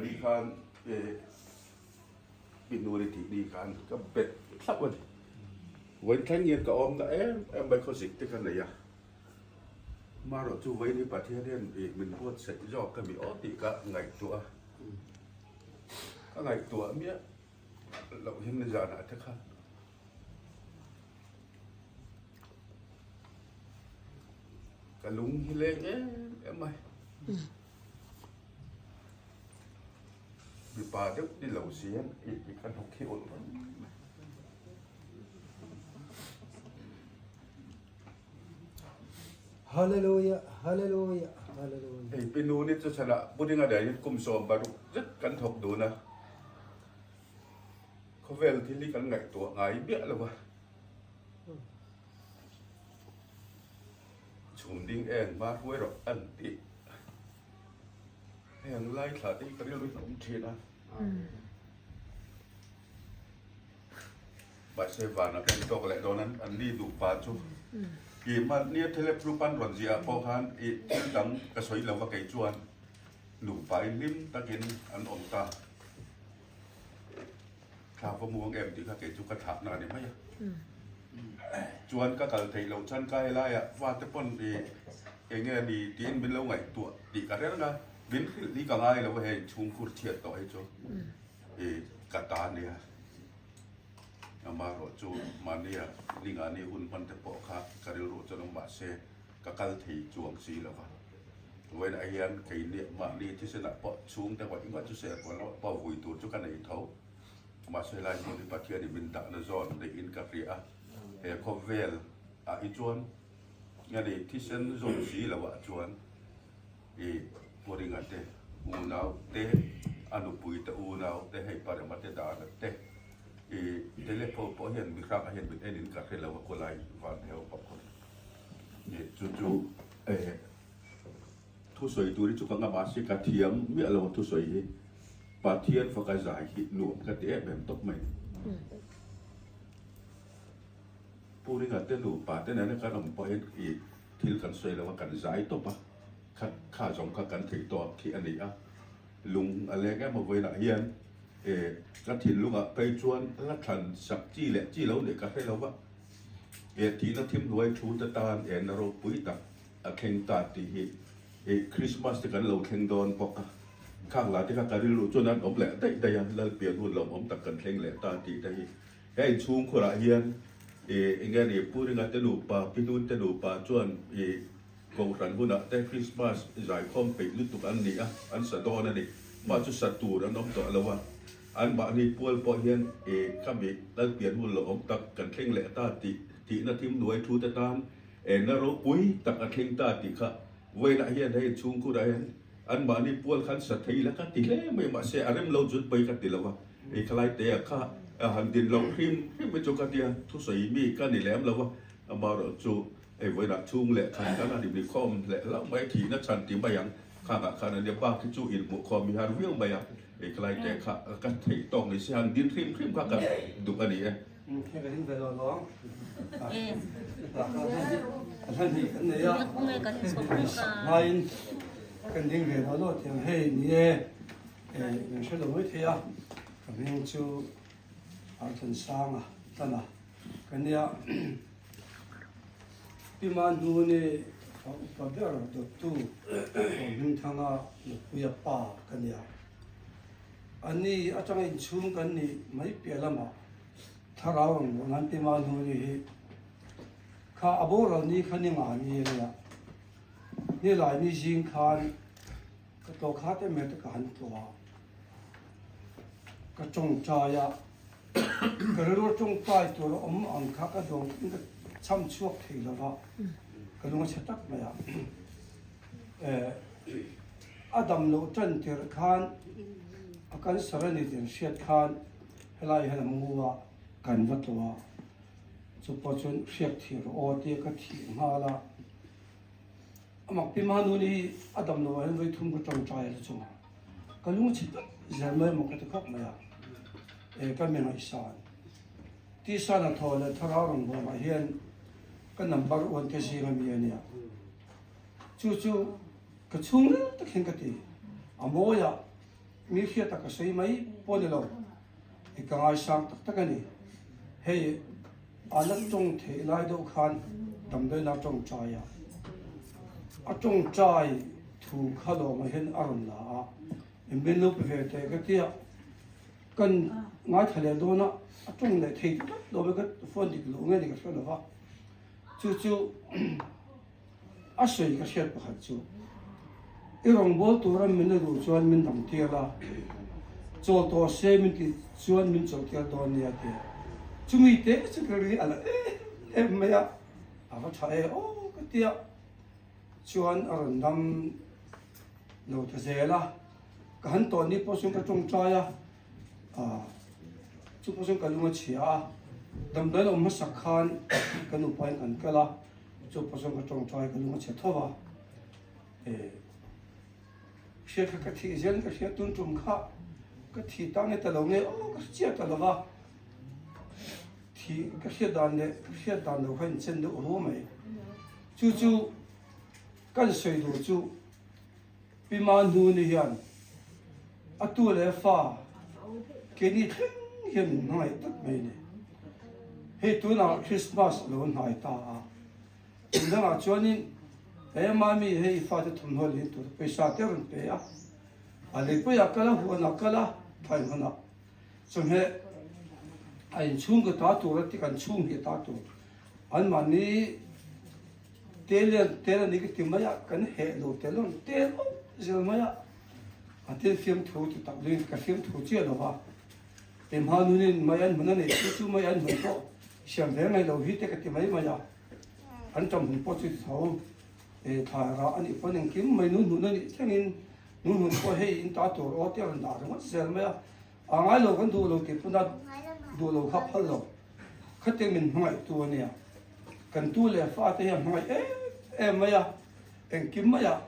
ni khan Pinuri tih ni khan ka bet thlap a ni. Vawiin thleng hian ka awm na em em mai khawzik te ka nei a. Marawh chu vawiin hi Pathian hian min buatsaih zawk ka mi aw tih ka ngaihtuah a. Ka ngaihtuah miah loh hian nizanah te khan. Ka lung hi leng em em mai. Mipa deuh ni lo si hian i ka hnuk hi ulh reng mai. Hallelujah, Hallelujah, Hallelujah. Hei pi nu ni chu chhanah pudding a dahin kum 16 zet kan thawk dun a. Khawvel thil hi kan ngaihtuah ngai miah lo a. Chhum ding eng hma hruai rawh an tih. Heng lai thla te hi ka rilru in a awm thin a. Mahse vanah kan tawk leh dawn an an ni duh pa chu. I mahnia thelep hlup an rawn ziah ah pawh khan i thil dang ka sawi lo va kei chuan nupa in hlim takin an awm ta. Thla va muang em tih kha kei chu ka thlakna a ni mai a. Chuan ka kal theih loh chuan ka helaiah fate pawn i eng nge ni tiin min lo ngaihtuah tih ka reng a, min hrilh hi ka ngai lo a hei chhungkhur chhiat tawh hi chu i ka ta a nia. Amaherawh chu mahnia ningani hun hman te pawh kha ka rilru chuan awm mahse ka kal thei chuang si lo va. Vawiinah hian keini mahni thisenah pawh chhungte vaih ngawt chu ser pawh lo pawh vui tur chu ka nei tho. Mahse helai hmun hi Pathianin min dahna zawn neihin ka hria a, he khawvel ah hi chuan nge ni thisen zawm si lo ah chuan i Puringa te unau te, a nupui te unau te, hei Parema te dahna te, i telephone pawh hian mihrang ah hian min en in ka hre lo a khawlai van heo pawh khaw ni chu chu eh Thusawi tur hi chu ka ngam a si ka thiam miah lo a thusawi hi Pathian faka zai hi nuam ka ti em em tawp mai. Pu Ringa te nupa te nena kan awm pawhin i thil kan sawi lo a kan zai tawp a kha kha zawng kha kan theih tawp khi a ni a lung a leng em a vawiinah hian e ka thinlungah phei chuan la thlan sak chi leh chi lo nih ka hre lo va e thihna thim hnuai thu te tan enna ropui tak A thleng ta tih hi i Christmas te kan lo thleng dawn bawk a, khang la te kha ka rilru chuan an awm leh daih daih a, Lalpian hun lo awm tak kan thleng leh ta tih te hi. He inchhungkhurah hian i enge ni Pu Ringa te nupa, Pi Hnun te nupa chuan i Kohhran hunah te Christmas zaikhawm peih lutuk an ni a, an sa dawn a ni. Mah chu sa tur an awm tawh lo a, an mahni pual pawh hian i khami Lalpian hun lo awm tak kan thleng leh ta tih thihna thim hnuai thu te tan Engna ropui tak a thleng ta tih kha vawiinah hian hei chhungkhurah hian anmahni pual khan sa thei la ka ti hle mai mahse a rem lo zut pawi ka ti lo va, hei khalai te ah kha han din lo hrim hrim mai chu ka tia thusawi mi ka ni lem lo va, amaherawh chu hei vawiinah chhung leh khan kan han inkhawm leh hlauh mai thihna chhan ti mai ang khangah khan ania bak hi chu inhmuhkhawm hi har viau mai a, hei khalai te kha ka theih tawk ni se han din hrim hrim kha ka duh a ni e. Kan ding ve lo lo tiang hei ni e min hre lo mai thei a ka hming chu Arthun Sanga tana ka nia Pima hnu ni upa ber dawttu Hmingthanga Nupuia pa ka nia. A ni atanga inchhung kan nih mai piah lamah thlarau ang luah nan Pima Hnuni hi kha a boral ni kha ni nga ni a nia. Nilai ni zing khan ka tawh khat em em te ka han tlawh a, ka tawngtai a, ka rilru tawngtai tur a awm ang kha ka dawng in ka cham chhuak thei lo va, ka lung a chhe tak mai a. A dam loh tan tirh khan a cancer a ni tih an hriat khan helai hian a mu a, kan va tlawh a, chu pawh chuan hriat thih rawh aw tia ka thih nghal a, amah Pi Manuni hi a dam loh ah hian vawithum ka tawngtai a la chung a, ka lung chhe tak zel mai maw ka ti khawp mai a, e ka mi ngaihsan tisa hnathawh leh thlarau rawngbawlh ah hian ka number one te zing a mi a nia. Chu chu ka chhung ril tak hian ka ti. A mawiah Mi hriata ka sawi mai pawh ni lo, i ka ngaisang tak tak a ni. Hei a la tawng theih lai deuh khan damdawiin a tawngtai a, a tawngtai thu kha lawmah hian a rawn la a, min lo pe ve teh ka ti a, kan ngaithla leh dawn a, a tawng leh thei tlat lo mai ka phone dik loh nge ni ka hre lo va, chu chu. A sawi ka hriat pakhat chu, I rawngbâwl tura min la duh chuan min dang tir la, chawl tawh se min tih chuan min chawlh tir dawn nia ti a. Chumi te chu ka ri a la em em mai a, a va tha e aw ka ti a, chuan a rawn dam lo ta zel a, ka han tawh ni pawh chuan ka tawngtai a, chu pawh chuan ka lung a chhia a, damdawiin a awm hmasak khan ka nupain kan kal a. Chu pawh chuan ka tawngtai ka lung a chhe tho va, eh hriat kha ka thih zel ka hriat tun tum kha ka thih ta nge ta lo nge aw ka hre chiah ta lo va, thih ka hriat dan leh ka hriat dan lo kha inchen deuh ru mai. Chu chu kan sawi duh chu Pi Manhuni hian a tu leh fa keini thleng hian min hmangaih tak mai a ni. Hei tunah Christmas a lo hnai ta a, kum dangah chuanin he mami hei fate thawmhnaw leh tur pawisa te a rawn pe a, a leipuiah kal a, huanah kal a, thlai hmanah chawhmeh a inchhung ka ta tur a ti kan chhung hi a ta tur anmahni Tel lian tel a ni ka ti mai a, kan heh lo tel a rawn tel awk zel mai a, a tel fiamthu ti tak luiin ka fiamthu chiah lo va, Emha nunin mai an hmun a neih chu chu mai an hmun pawh siam ve ngai lo hi te ka ti mai mai a, an tam hmun pawh chu ti tho e thlai rah a nih pawn engkim mai nun hmun a nih thlengin nun hmun pawh hei in ta tur aw te a rawn dah ringawt zel mai a, a ngai lo kan duh lo tih pawn a duh lo kha phal lo. Khatiang min hmangaihtu a nia. Kan tu leh fate hi a hmangaih em em mai a, engkim maiah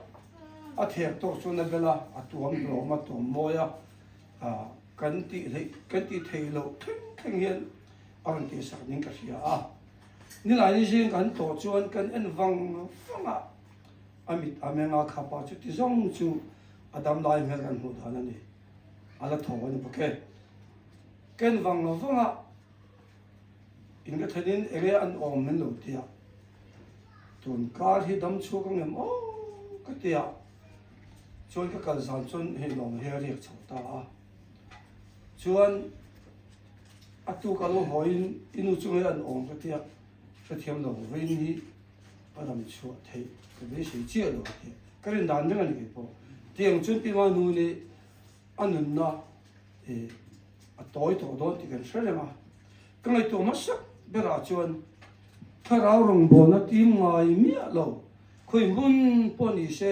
a thek tawk chuan a bel a, a tuam hlawm a, tuam mawi a, kan tih hleih kan tih theih loh thleng thleng hian a rawn tihsak ning ka hria a. Nilaini zing kan tlawh chuan kan en vang vang a, a mit a meng a, khapa chuti zawng chu a dam lai hmel kan hmuh dan a ni, a la tho a ni bawk e. Ka en vang vang a, in ka thenin enge an awm min lo ti a, tun kar hi dam chhuak ang em aw ka ti a, chuan ka kal zan chuan hei lawng hi a riak chho ta a, chuan a tuk a lo haw in i nu chu nge an awm ka ti a, hrethiam lo vawiin hi a dam chhuah theih ka beisei chiah lo a ti a, ka rin dan reng a ni keipawh, tiang chuan pi Manu nih a nunna i a tawi tawh dawn tih kan hre reng a, ka ngaihtuah hmasak berah chuan thlarau rawngbawlna tim ngai miah lo, khawi hmun pawh ni se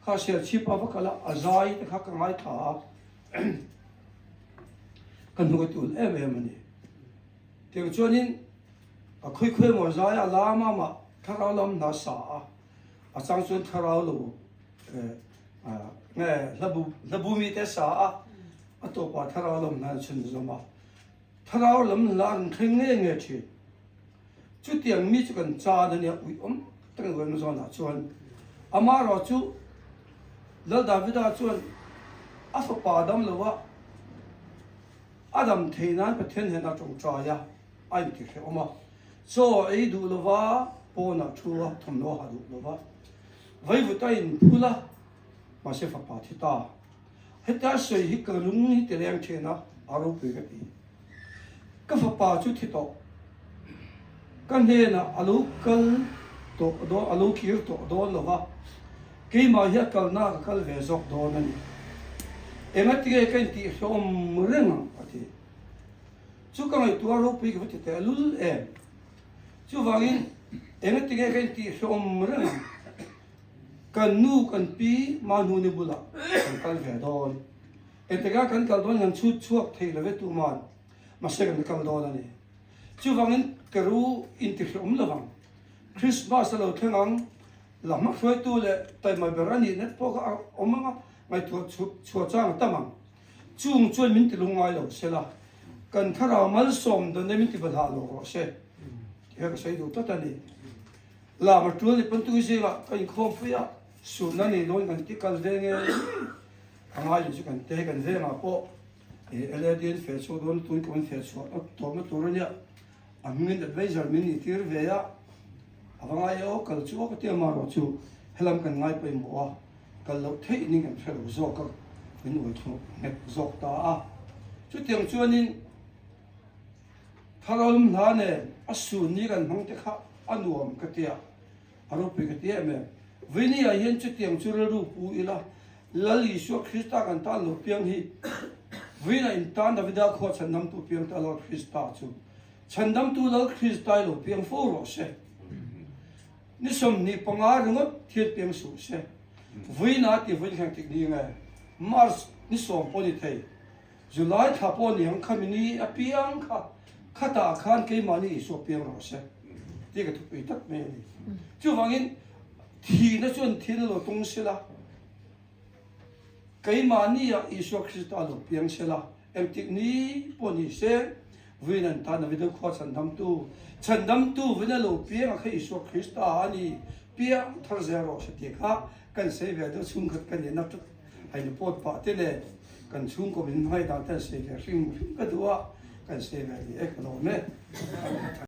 kha Serchhip a va kal a, a zai te kha ka ngaithla a, ka hnuai tul em em a ni. Tiang chuanin a khawi khawi emaw zai a lam a mah thlarau lam hna sa a, a chang chuan thlarau lo Nge hlabu mite sa a, a tawpah thlarau lam hna an chhun zawm a, thlarau lam hla an thleng nge nge thin. Chutiang mi chu kan chan a nia, uiawm tak an uiawm zawnah chuan amaherawh chu Lal Davida chuan a fapa dam lo a, a dam thei nan Pathian hian a tawngtai a, a intihrehawm a, chaw ei duh lova pawnah thu a, thawmhnaw ha duh lova. Vaivut a inphul a, mahse fapa thi ta. Hetia sawi hi ka lung hi ti leng thin a, a ropui ka ti. Ka fapa chu thi tawh. Ka hnenah a lo kal tawh dawn, a lo kir tawh dawn lo va, keimah hi a kalna ka kal ve zawk dawn a ni. Engatinge ka intihhlawm reng ang a ti. Chu ka ngaihtuah ropui ka va ti teh lul em. Chuvangin engatinge ka intihhlawm reng ang? Kan nu, kan pi Mahnuni bulah kan kal ve dawn. Engtikah kan kal dawn kan chhut chhuak thei lo ve tuman, mahse kan kal dawn a ni. Chuvangin ka ru intihhlawm lo vang. Christmas a lo thleng ang, la hma hruaitu leh taima ber a nih net pawh kha a awm ang a, ngaihtuah chhuah chang a tam ang. Chung chuan min ti lungngai lo se la, kan thlarau malsawm dawn e min ti balhah lo rawh se tih kha ka sawi duh tlat a ni. Lam a tul ni pawn tui zingah ka inkhawmpui a, sunna nei dawn kan ti kal ve nge. A ngai chu kan te kan vengah pawh LAD an feh chhuah dawn tun kan feh chhuah tawpna tur a nia. A hmingin advisor min nih tir ve a, a va ngai aw kal chu aw ka ti a marawh chu helam kan ngai pawimawh a, kal loh theih ning kan hre lo zawk a, min uai thawh nghet zawk ta a. Chutiang chuanin Tharalum hla nen a sun ni kan hmang te kha a nuam ka ti a, a ropui ka ti em em. Vawinia hian chutiang chu rilru pu ila, Lal Isua Krista kan tan lo piang hi vawiina in tan Davida khua chhandamtu piang ta Lal Krista chu chhandamtu Lal Krista i lo piang fo rawh se. Ni 25 ringawt thil piang suh se. Vawiina ti vawiin thleng tik ni nge March ni 10 pawh ni thei. July thla pawh ni ang kha mini a piang kha khatah khan keimahni Isua piang rawh se tih ka thupui tak mai a ni. Chuvangin thihna chuan thil lo tung sela, keimahnia Isua Krista lo piang sela, engtik ni pawh ni se, Vuin an tan a video khua chhandamtu, chhandamtu vuina lo piang a kha Isua Krista a ni, piang thar zel rawh se tih kha kan sawi ve deuh chhungkhat ka nihna A in pawt pah te nen kan chhungkaw min hmangaih dan te an sawi ve hrim hrim ka duh a, kan sawi ve ni e ka lawm e.